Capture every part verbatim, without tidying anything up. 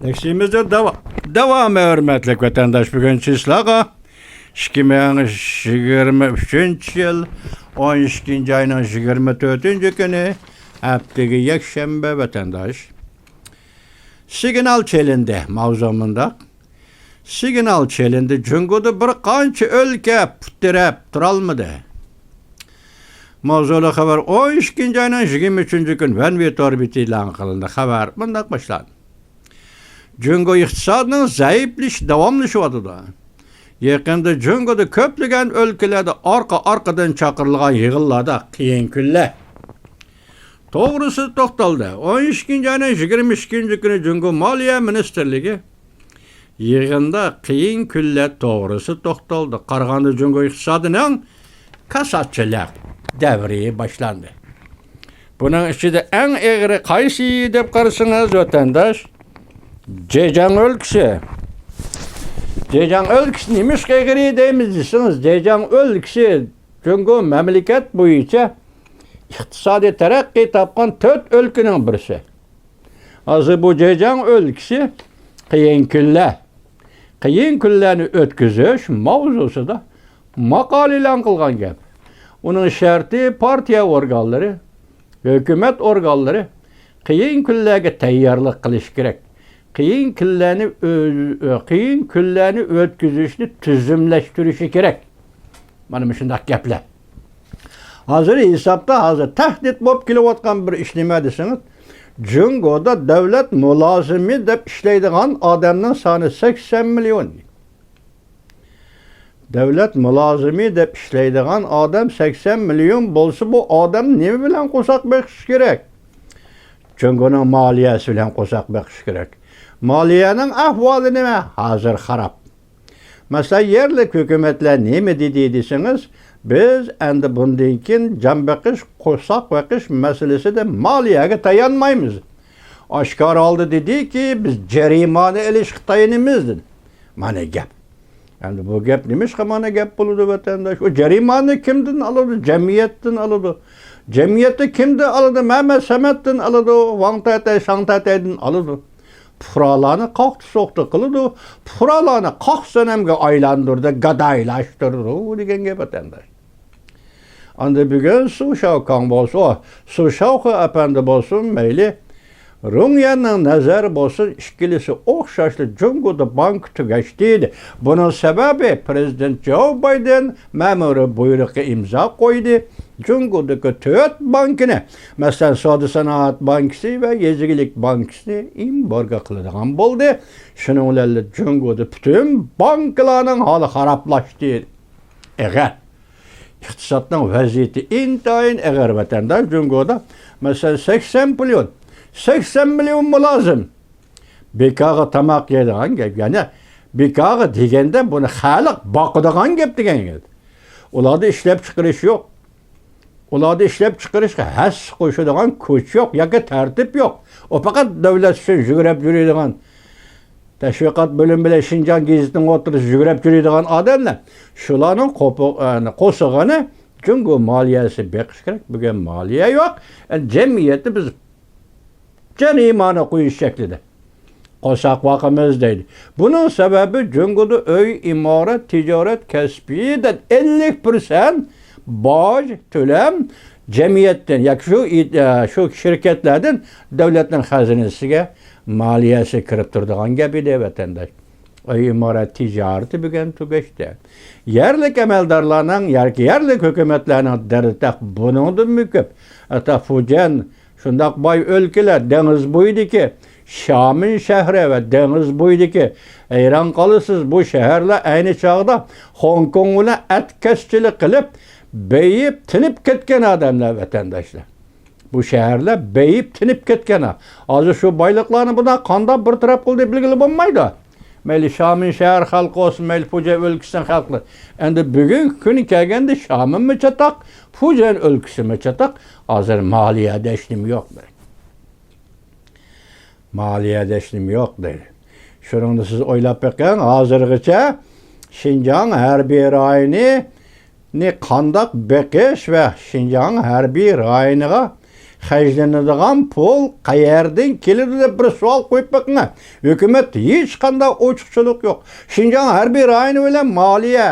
تەكشىمىزدە داۋا-، داۋامى ھۆرمەتلىك ۋەتەنداش، بۈگۈن چىسلاغا ئىككى مىڭ يىگىرمە ئۈچىنچى يىل ئون ئىككىنچى ئاينىڭ يىگىرمە تۆتىنچى كۈنى، ھەپتىگە يەكشەنبە ۋەتەنداش. سىگنال چېلىندى. ماۋزۇ مۇنداق. سىگنال چېلىندى. جۇڭگودا بىر قانچە ئۆلكە پۇت تىرەپ تۇرالمىدى. ماۋزۇلۇق خەۋەر ئون ئىككىنچى ئاينىڭ يىگىرمە ئۈچىنچى كۈنى ۋەنۋې تور بېتى ئېلان قىلىندى. خەۋەر مۇنداق باشلاندى. جۇڭگو ئىقتىسادىنىڭ زەئىپلىشىشى داۋاملىشىۋاتىدۇ. يېقىندا جۇڭگودا كۆپلىگەن ئۆلكىلەردە ئارقا-ئارقىدىن چاقىرىلغان يىغىنلاردا قىيىن كۈنلەر توغرىسىدا توختالدى. ئون ئىككىنچى ئاينىڭ يىگىرمە ئىككىنچى كۈنى جۇڭگو مالىيە مىنىستىرلىكى يىغىندا قىيىن كۈنلەر توغرىسىدا توختالدى. قارىغاندا جۇڭگو ئىقتىسادىنىڭ كاساتچىلىق دەۋرى باشلاندى. بۇنىڭ ئىچىدە ئەڭ ئېغىرى قايسى دەپ قارىسىڭىز، ۋەتەنداش، جېجياڭ ئۆلكىسى. جېجياڭ ئۆلكىسى نېمىشقا ئېغىرى دەيمىز دېسىڭىز، جېجياڭ ئۆلكىسى جۇڭگو مەملىكەت بويىچە ئىقتىسادىي تەرەققىي تاپقان تۆت ئۆلكىنىڭ بىرسى. ھازىر بۇ جېجياڭ ئۆلكىسى قىيىن كۈنلەر، قىيىن كۈنلەرنى ئۆتكۈزۈش ماۋزۇسىدا ماقالە ئېلان قىلغان گەپ. ئۇنىڭ شەرتى پارتىيە ئورگانلىرى، ھۆكۈمەت ئورگانلىرى قىيىن كۈنلەرگە تەييارلىق قىلىشى كېرەك. قىيىن كۈنلەرنى ئۆ-، قىيىن كۈنلەرنى ئۆتكۈزۈشنى تۈزۈملەشتۈرۈشى كېرەك. مانا مۇشۇنداق گەپلەر. ھازىر ھېسابتا، ھازىر تەھدىت بولۇپ كېلىۋاتقان بىر ئىش نېمە دېسىڭىز، جۇڭگودا دۆلەت مۇلازىمى دەپ ئىشلەيدىغان ئادەمنىڭ سانى سەكسەن مىليون. دۆلەت مۇلازىمى دەپ ئىشلەيدىغان ئادەم سەكسەن مىليون بولسا، بۇ ئادەم نېمە بىلەن قورساق بېقىشى كېرەك؟ جۇڭگونىڭ مالىيەسى بىلەن قورساق بېقىشى كېرەك. مالىيەنىڭ ئەھۋالى نېمە؟ ھازىر خاراب. مەسىلەن، يەرلىك ھۆكۈمەتلەر نېمە دېدى دېسىڭىز، بىز ئەمدى بۇندىن كېيىن جان بېقىش، قورساق بېقىش مەسىلىسىدە مالىيەگە تايانمايمىز. ئاشكارا ھالدا دېدىكى، بىز جەرىمانە ئېلىشقا تايىنىمىز دېدى. مانا گەپ. ئەمدى بۇ گەپ نېمىشقا مانا گەپ بولىدۇ، ۋەتەنداش؟ ئۇ جەرىمانە كىمدىن ئالىدۇ؟ جەمئىيەتتىن ئالىدۇ. جەمئىيەتتە كىمدىن ئالىدۇ؟ مەمەت سەمەتتىن ئالىدۇ، ۋاڭ تەتەي، شاڭ تەتەيدىن ئالىدۇ. پۇقرالارنى قاقتى سوقتى قىلىدۇ، پۇقرالارنى قاق سەنەمگە ئايلاندۇرىدۇ، گادايلاشتۇرىدۇ دېگەن گەپ، ۋەتەنداش. ئەمدى بۈگۈن سۇ شاۋكاڭ بولسا، سۇ شاۋخې ئەپەندى بولسۇن، مەيلى، رۇڭيەننىڭ نەزەر بولسۇن، ئىككىلىسى ئوخشاشلا جۇڭگودا بانكا تۈگەشتى دېدى. بۇنىڭ سەۋەبى، پىرېزىدېنت جو بايدېن مەمۇرىي بۇيرۇققا ئىمزا قويدى. جۇڭگودىكى تۆت بانكىنى، مەسىلەن، سودا سانائەت بانكىسى ۋە يېزا ئىگىلىك بانكىسىنى ئېمبارگو قىلىدىغان بولدى. شۇنىڭ بىلەن جۇڭگودا پۈتۈن بانكىلارنىڭ ھالى خارابلاشتى. ئېغىر. ئىقتىسادنىڭ ۋەزىيىتى ئىنتايىن ئېغىر، ۋەتەنداش. جۇڭگودا، مەسىلەن، سەكسەن مىليون، سەكسەن مىليون مۇلازىم بىكارغا تاماق يەيدىغان گەپ. يەنى بىكارغا دېگەندە بۇنى خەلق باقىدىغان گەپ دېگەن گەپ. ئۇلاردا ئىشلەپچىقىرىش يوق. ئۇلاردا ئىشلەپچىقىرىشقا ھەسسە قوشىدىغان كۈچ يوق ياكى تەرتىپ يوق. ئۇ پەقەت دۆلەت ئۈچۈن يۈگرەپ يۈرىدىغان، تەشۋىقات بۆلۈمى بىلەن شىنجاڭ گېزىتىنىڭ ئوتتۇرىسىدا يۈگرەپ يۈرىدىغان ئادەملەر. شۇلارنىڭ قوپۇ-، ئەنە، قوسىقىنى جۇڭگو مالىيەسى بېقىشى كېرەك. بۈگۈن مالىيە يوق. ئەنە، جەمئىيەتتە بىز جەرىمانە قويۇش شەكلىدە قورساق باقىمىز دەيدۇ. بۇنىڭ سەۋەبى جۇڭگودا ئۆي، ئىمارەت، تىجارەت، كەسپىي دەپ ئەللىك پىرسەنت باج، تۆلەم جەمئىيەتتىن ياكى شۇ ئىد-، ئە، شۇ شىركەتلەردىن دۆلەتنىڭ خەزىنىسىگە مالىيەسى كىرىپ تۇرىدىغان گەپ ئىدى، ۋەتەنداش. ئۆي ئىمارەت تىجارىتى بۈگۈن تۈگەشتى. يەرلىك ئەمەلدارلارنىڭ ياكى يەرلىك ھۆكۈمەتلەرنىڭ دەردى تېخى بۇنىڭدىنمۇ كۆپ. ھەتتا فۇجيەن، شۇنداق باي ئۆلكىلەر، دېڭىز بويىدىكى شامېن شەھىرى ۋە دېڭىز بويىدىكى، ھەيران قالىسىز، بۇ شەھەرلەر ئەينى چاغدا خوڭكوڭ بىلەن ئەتكەسچىلىك قىلىپ، بېيىپ، تىنىپ كەتكەن ئادەملەر، ۋەتەنداشلار. بۇ شەھەرلەر بېيىپ، تىنىپ كەتكەن. ھازىر شۇ بايلىقلارنى بۇنداق قانداق بىر تەرەپ قىلدى، بىلگىلى بولمايدۇ. مەيلى شامېن شەھەر خەلقى بولسۇن، مەيلى فۇجيەن ئۆلكىسىنىڭ خەلقى. ئەمدى بۈگۈنكى كۈنى كەلگەندە شامېنمۇ چاتاق، فۇجيەن ئۆلكىسىمۇ چاتاق. ھازىر مالىيەدە ھېچنېمە يوق. مالىيەدە ھېچنېمە يوق دەيدۇ. شۇنىڭدا سىز ئويلاپ بېقىڭ، ھازىرغىچە شىنجاڭ ھەربىي رايونىنى قانداق بېقىش ۋە شىنجاڭ ھەربىي رايونىغا خەجلىنىدىغان پۇل قەيەردىن كېلىدۇ دەپ بىر سوئال قويۇپ بېقىڭ. ھۆكۈمەتتە ھېچقانداق ئوچۇقچىلىق يوق. شىنجاڭ ھەربىي رايونى بىلەن مالىيە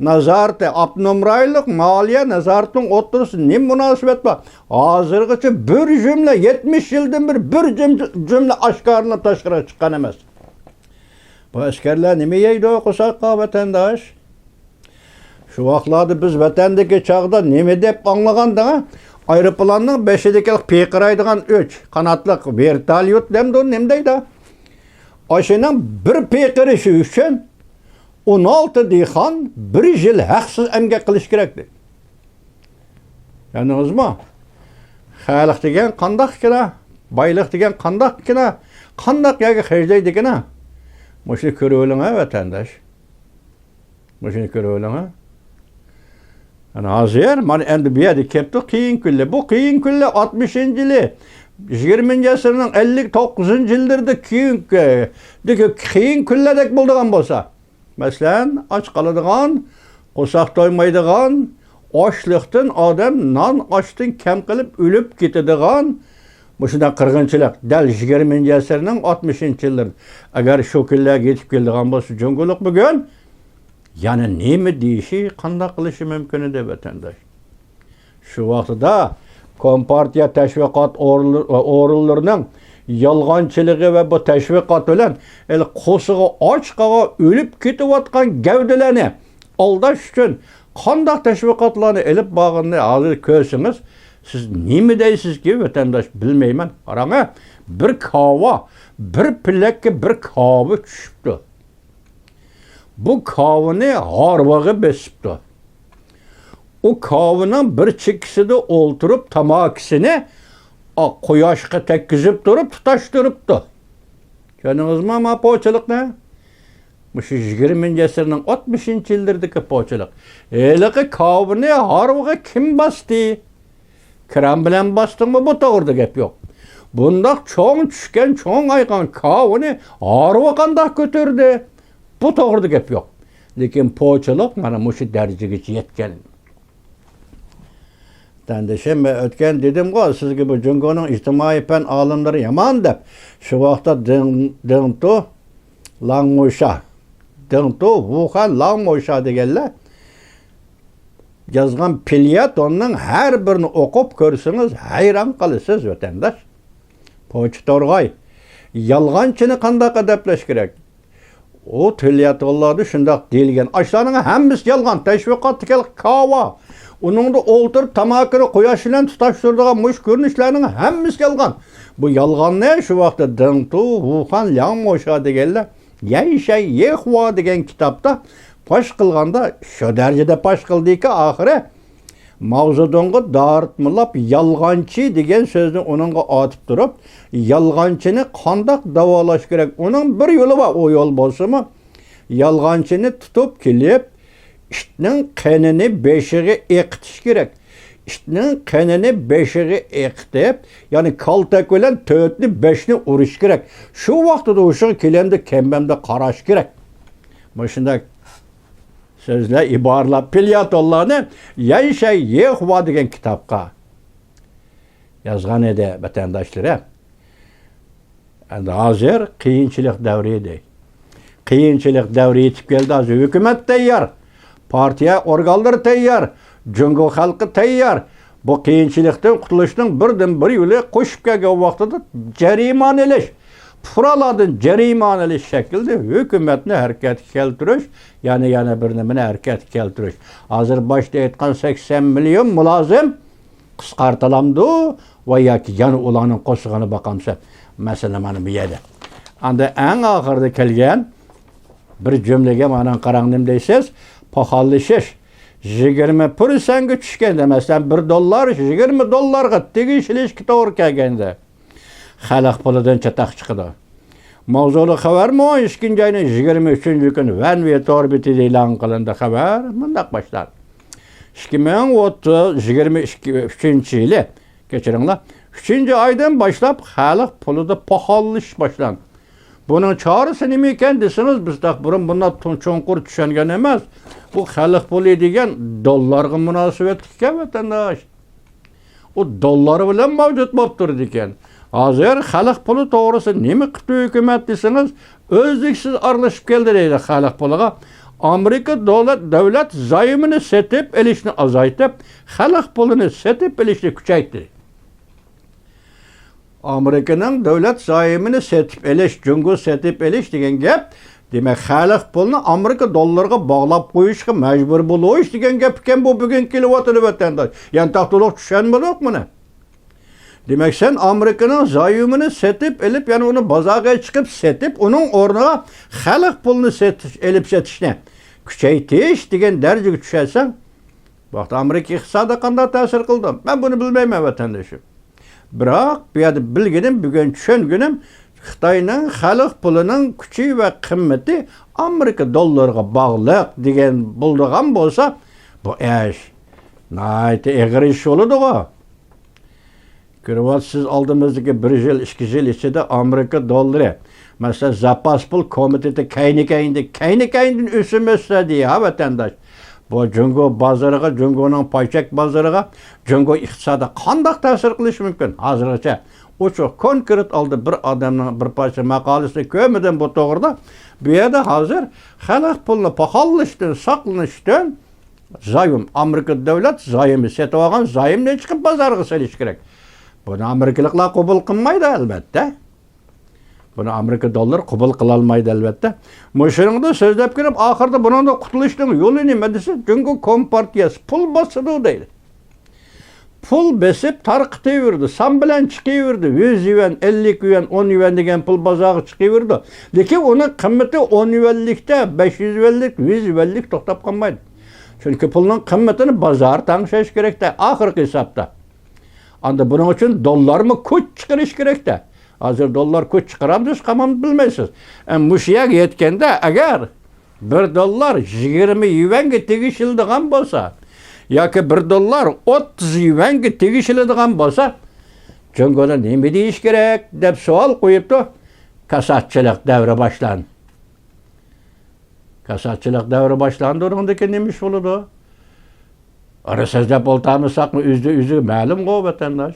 نازارىتى، ئاپتونوم رايونلۇق مالىيە نازارىتىنىڭ ئوتتۇرىسىدا نېمە مۇناسىۋەت بار؟ ھازىرغىچە بىر جۈملە، يەتمىش يىلدىن بېرى بىر جۈم-، جۈملە ئاشكارىلىنىپ تاشقىرىغا چىققان ئەمەس. بۇ ئەسكەرلەر نېمە يەيدۇ قورساققا، ۋەتەنداش؟ شۇ ۋاقىتلاردا بىز ۋەتەندىكى چاغدا نېمە دەپ ئاڭلىغاندا، ئايروپىلاننىڭ بېشىدىكى پىرقىرايدىغان ئۈچ قاناتلىق ۋېرتوليوت دەمدۇ، نېمە دەيدۇ؟ ئاشۇنىڭ بىر پىرقىرىشى ئۈچۈن ئون ئالتە دېھقان بىر يىل ھەقسىز ئەمگەك قىلىش كېرەك دەيدۇ. چۈشەندىڭىزمۇ؟ خەلق دېگەن قانداق ئىكەن؟ بايلىق دېگەن قانداق ئىكەن؟ قانداق يەرگە خەجلەيدىكىن؟ مۇشۇنى كۆرۈۋېلىڭ ھە، ۋەتەنداش. مۇشۇنى كۆرۈۋېلىڭ ھە. ئەنە ھازىر، مانا ئەمدى بۇ يەردە كەپتۇ قىيىن كۈنلەر. بۇ قىيىن كۈنلەر ئاتمىشىنچى يىلى، يىگىرمىنچى ئەسىرنىڭ ئەللىك توققۇزىنچى يىللىرىدا كېيىنكى، دېگى قىيىن كۈنلەردەك بولىدىغان بولسا، مەسىلەن، ئاچ قالىدىغان، قورساق تويمايدىغان، ئاچلىقتىن ئادەم نان ئاشتىن كەم قېلىپ ئۆلۈپ كېتىدىغان مۇشۇنداق قىرغىنچىلىق دەل يىگىرمىنچى ئەسىرنىڭ ئاتمىشىنچى يىللىرىدا ئەگەر شۇ كۈنلەرگە يېتىپ كېلىدىغان بولسا، جۇڭگولۇق بۈگۈن يەنە نېمە دېيىشى، قانداق قىلىشى مۇمكىن ئىدى، ۋەتەنداش؟ شۇ ۋاقتىدا كومپارتىيە تەشۋىقات ئورۇنلىرىنىڭ يالغانچىلىقى ۋە بۇ تەشۋىقات بىلەن ھېلى قورسىقى ئاچ قالغان، ئۆلۈپ كېتىۋاتقان گەۋدىلەرنى ئالداش ئۈچۈن قانداق تەشۋىقاتلارنى ئېلىپ بارغىنىنى ھازىر كۆرسىڭىز، سىز نېمە دەيسىزكى، ۋەتەنداش، بىلمەيمەن. قاراڭە، بىر كاۋا، بىر پېلەككە بىر كاۋا چۈشۈپتۇ. بۇ كاۋىنى ھارۋىغا بېسىپتۇ. ئۇ كاۋىنىڭ بىر چېكىسىدە ئولتۇرۇپ، تاماكىسىنى، ئا، قۇياشقا تەگكۈزۈپ تۇرۇپ، تۇتاشتۇرۇپتۇ. چۈشەندىڭىزمۇ ما پوچىلىقنى؟ مۇشۇ يىگىرمىنچى ئەسىرنىڭ ئاتمىشىنچى يىللىرىدىكى پوچىلىق. ھېلىقى كاۋىنى ھارۋىغا كىم باستى؟ كىرام بىلەن باستىڭمۇ، بۇ توغرىدا گەپ يوق. بۇنداق چوڭ چۈشكەن، چوڭ ئايغان كاۋىنى ھارۋا قانداق كۆتۈردى؟ بۇ توغرىدا گەپ يوق. لېكىن پوچىلىق مانا مۇشۇ دەرىجىگىچە يەتكەن. ۋەتەندىشىم، مەن ئۆتكەن دېدىمغۇ سىزگە، بۇ جۇڭگونىڭ ئىجتىمائىي پەن ئالىملىرى يامان دەپ. شۇ ۋاقىتتا دېڭ، دېڭتۇ لاڭمۇشا، دېڭتۇ ۋۇخەن لاڭمۇشا دېگەنلەر يازغان فېليەتوننىڭ ھەر بىرىنى ئوقۇپ كۆرسىڭىز، ھەيران قالىسىز، ۋەتەنداش. پوچى تورغاي، يالغانچىنى قانداق ئەدەپلەش كېرەك؟ ئۇ فېليەتونلاردا شۇنداق دېيىلگەن. ئاشۇلارنىڭ ھەممىسى يالغان. تەشۋىقاتتىكى كاۋا، ئۇنىڭدا ئولتۇرۇپ تاماكىنى قۇياش بىلەن تۇتاشتۇرىدىغان مۇشۇ كۆرۈنۈشلەرنىڭ ھەممىسى يالغان. بۇ يالغاننى شۇ ۋاقىتتا دېڭتۇ ۋۇخەن لاڭمۇشا دېگەنلەر يەنشەن يېخۇا دېگەن كىتابتا پاش قىلغاندا، شۇ دەرىجىدە پاش قىلدىكى ئاخىرى، ماۋزېدۇڭغا دارىتمىلاپ يالغانچى دېگەن سۆزنى ئۇنىڭغا ئاتىپ تۇرۇپ، يالغانچىنى قانداق داۋالاش كېرەك؟ ئۇنىڭ بىر يولى بار، ئۇ يول بولسىمۇ، يالغانچىنى تۇتۇپ كېلىپ، ئىتنىڭ قېنىنى بېشىغا ئېقىتىش كېرەك. ئىتنىڭ قېنىنى بېشىغا ئېقىتىپ، يەنى كالتەك بىلەن تۆتنى، بەشنى ئۇرۇش كېرەك. شۇ ۋاقتىدا ھوشىغا كېلەمدۇ، كەلمەمدۇ قاراش كېرەك. مۇشۇنداق سۆزلەر، ئىبارىلەر، فېليەتونلارنى يەنشەن يېخۇا دېگەن كىتابقا يازغان ئىدى، ۋەتەنداشلىرىم. ئەمدى ھازىر قىيىنچىلىق دەۋرى ئىدى. قىيىنچىلىق دەۋرى يېتىپ كەلدى. ھازىر ھۆكۈمەت تەييار، پارتىيە ئورگانلىرى تەييار، جۇڭگو خەلقى تەييار. بۇ قىيىنچىلىقتىن قۇتۇلۇشنىڭ بىردىنبىر يولى، قوشۇپ كەلگەن ۋاقتىدا جەرىمانە ئېلىش، پۇقرالارنى جەرىمانە ئېلىش شەكلىدە ھۆكۈمەتنى ھەرىكەتكە كەلتۈرۈش، يەنە، يەنە بىر نېمىنى ھەرىكەتكە كەلتۈرۈش. ھازىر باشتا ئېيتقان سەكسەن مىليون مۇلازىم قىسقارتىلامدۇ ۋە ياكى يەنە ئۇلارنىڭ قورسىقىنى باقامسەن؟ مەسىلە مانا بۇ يەردە. ئاندىن ئەڭ ئاخىرىدا كەلگەن بىر جۈملىگە مانا قاراڭ، نېمە دەيسىز؟ پاخاللىشىش. يىگىرمە پىرسەنتكە چۈشكەندە، مەسىلەن، بىر دوللار يىگىرمە دوللارغا تېگىشلىشكە توغرا كەلگەندە، خەلق پۇلىدىن چاتاق چىقىدۇ. ماۋزۇلۇق خەۋەرمۇ ئىككىنچى ئاينىڭ يىگىرمە ئۈچىنچى كۈنى ۋەن ۋې تور بېتىدە ئېلان قىلىندى. خەۋەر مۇنداق باشلاندى. ئىككى مىڭ ئوتتۇز، يىگىرمە ئىككى، ئۈچىنچى يىلى، كەچۈرۈڭلار، ئۈچىنچى ئايدىن باشلاپ خەلق پۇلىدا پاخاللىشىش باشلاندى. بۇنىڭ چارىسى نېمە ئىكەن دېسىڭىز، بىز تېخى بۇرۇن بۇنداق تۇ-، چوڭقۇر چۈشەنگەن ئەمەس. بۇ خەلق پۇلى دېگەن دوللارغا مۇناسىۋەتلىك ئىكەن، ۋەتەنداش. ئۇ دوللار بىلەن مەۋجۇت بولۇپ تۇرىدىكەن. ھازىر خەلق پۇلى توغرىسىدا نېمە قىپتۇ ھۆكۈمەت دېسىڭىز، ئۆزلۈكسىز ئارىلىشىپ كەلدى دەيدۇ خەلق پۇلىغا. ئامېرىكا دۆلەت، دۆلەت زايومىنى سېتىپ ئېلىشنى ئازايتىپ، خەلق پۇلىنى سېتىپ ئېلىشنى كۈچەيتتى. ئامېرىكىنىڭ دۆلەت زايومىنى سېتىپ ئېلىش، جۇڭگو سېتىپ ئېلىش دېگەن گەپ، دېمەك، خەلق پۇلىنى ئامېرىكا دوللىرىغا باغلاپ قويۇشقا مەجبۇر بولۇش دېگەن گەپ ئىكەن بۇ بۈگۈن كېلىۋاتىدۇ، ۋەتەنداش. يانتاق تولۇق چۈشەنمىدۇق بۇنى. دېمەك، سەن ئامېرىكىنىڭ زايومىنى سېتىپ ئېلىپ، يەنى ئۇنى بازارغا چىقىپ سېتىپ، ئۇنىڭ ئورنىغا خەلق پۇلىنى سېتىش، ئېلىپ سېتىشنى كۈچەيتىش دېگەن دەرىجىگە چۈشەرسەڭ، بۇ ۋاقىتتا ئامېرىكا ئىقتىسادىغا قانداق تەسىر قىلىدۇ؟ مەن بۇنى بىلمەيمەن، ۋەتەندىشىم. بىراق، بۇ يەردە بىلگىنىم، بۈگۈن چۈشەنگىنىم، خىتاينىڭ خەلق پۇلىنىڭ كۈچى ۋە قىممىتى ئامېرىكا دوللىرىغا باغلىق دېگەن بولىدىغان بولسا، بۇ ئىش ناھايىتى ئېغىر ئىش بولىدىغۇ. كۆرۈۋاتىسىز، ئالدىمىزدىكى بىر يىل، ئىككى يىل ئىچىدە ئامېرىكا دوللىرى، مەسىلەن، زاپاس پۇل كومىتېتى كەينى-كەينىدىن، كەينى-كەينىدىن ئۆسۈم ئۆستۈردى ھە، ۋەتەنداش. بۇ جۇڭگو بازىرىغا، جۇڭگونىڭ پايچەك بازىرىغا، جۇڭگو ئىقتىسادىغا قانداق تەسىر قىلىشى مۇمكىن؟ ھازىرغىچە ئوچۇق، كونكرېت ھالدا بىر ئادەمنىڭ بىر پارچە ماقالىسىنى كۆرمىدىم بۇ توغرىدا. بۇ يەردە ھازىر خەلق پۇلىنى پاخاللىشتىن ساقلىنىش ئۈچۈن زايوم، ئامېرىكا دۆلەت زايومى، سېتىۋالغان زايومنى چىقىپ بازارغا سېلىش كېرەك. بۇنى ئامېرىكىلىقلار قوبۇل قىلمايدۇ، ئەلۋەتتە. بۇنى ئامېرىكا دوللىرى قوبۇل قىلالمايدۇ، ئەلۋەتتە. مۇشۇنىڭدا سۆزلەپ كېلىپ، ئاخىرىدا بۇنىڭدىن قۇتۇلۇشنىڭ يولى نېمە دېسە، جۇڭگو كومپارتىيەسى پۇل باسىدۇ دەيدۇ. پۇل بېسىپ تارقىتىۋېرىدۇ، سان بىلەن چىقىۋېرىدۇ. يۈز يۈەن، ئەللىك يۈەن، ئون يۈەن دېگەن پۇل بازارغا چىقىۋېرىدۇ. لېكىن ئۇنىڭ قىممىتى ئون يۈەنلىكتە، بەش يۈز يۈەنلىك، يۈز يۈەنلىك توختاپ قالمايدۇ. چۈنكى پۇلنىڭ قىممىتىنى بازار تەڭشەش كېرەكتە، ئاخىرقى ھېسابتا. ئاندا بۇنىڭ ئۈچۈن دوللارمۇ كۈچ چىقىرىش كېرەكتە. ھازىر دوللار كۈچ چىقىرامدۇ، چىقارمامدۇ بىلمەيسىز. ئە، مۇشۇ يەرگە يەتكەندە، ئەگەر بىر دوللار يىگىرمە يۈەنگە تېگىشىلىدىغان بولسا، ياكى بىر دوللار ئوتتۇز يۈەنگە تېگىشىلىدىغان بولسا، جۇڭگودا نېمە دېيىش كېرەك دەپ سوئال قويۇپتۇ كاساتچىلىق دەۋرى باشلاندى. كاساتچىلىق دەۋرى باشلاندى، ئۇنىڭدىن كېيىن نېمە ئىش بولىدۇ؟ ئارا سۆزلەپ ئولتۇرمىساقمۇ ئۆزى ئۆزىگە مەلۇمغۇ، ۋەتەنداش.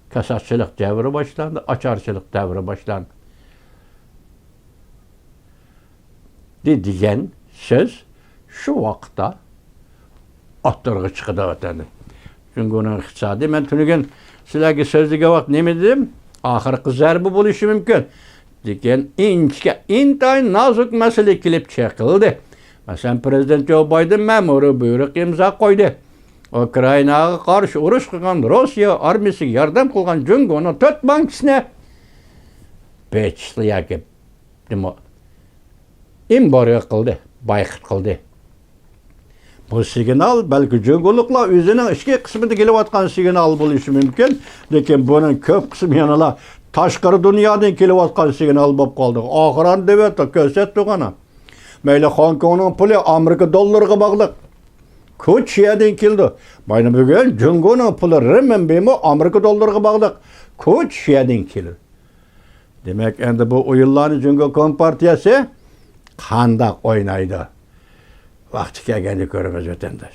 كاساتچىلىق دەۋرى باشلاندى، ئاچارچىلىق دەۋرى باشلاندى. دېگەن سۆز شۇ ۋاقىتتا ئوتتۇرىغا چىقىدۇ، ۋەتەندە. جۇڭگونىڭ ئىقتىسادى، مەن تۈنۈگۈن سىلەرگە سۆزلىگەن ۋاقىت نېمە دېدىم؟ ئاخىرقى زەربە بولۇشى مۇمكىن. لېكىن ئىنچىكە، ئىنتايىن نازۇك مەسىلە كېلىپ چېقىلدى. مەسىلەن، پىرېزىدېنت جو بايدېن مەمۇرىي بۇيرۇق ئىمزا قويدى. ئۇكرائىناغا قارشى ئۇرۇش قىلغان روسىيە ئارمىيىسىگە ياردەم قىلغان جۇڭگونىڭ تۆت بانكىسىنى بېچىسلى ياكى نېمە، ئېمبارگو قىلدى، بايقۇت قىلدى. بۇ سىگنال بەلكى جۇڭگولۇقلار ئۆزىنىڭ ئىچكى قىسمىدا كېلىۋاتقان سىگنال بولۇشى مۇمكىن، لېكىن بۇنىڭ كۆپ قىسمى يەنىلا تاشقىرى دۇنيادىن كېلىۋاتقان سىگنال بولۇپ قالدى. ئاخىران دېۋەتتە كۆرسەتتۇق ئانا. مەيلى خوڭكوڭنىڭ پۇلى ئامېرىكا دوللىرىغا باغلىق. كۈچ شۇ يەردىن كېلىدۇ. مانا بۈگۈن جۇڭگونىڭ پۇلى رېنمىنبىمۇ ئامېرىكا دوللىرىغا باغلىق. كۈچ شۇ يەردىن كېلىدۇ. دېمەك، ئەمدى بۇ ئويۇنلارنى جۇڭگو كومپارتىيەسى قانداق ئوينايدۇ؟ ۋاقتى كەلگەندە كۆرىمىز، ۋەتەنداش.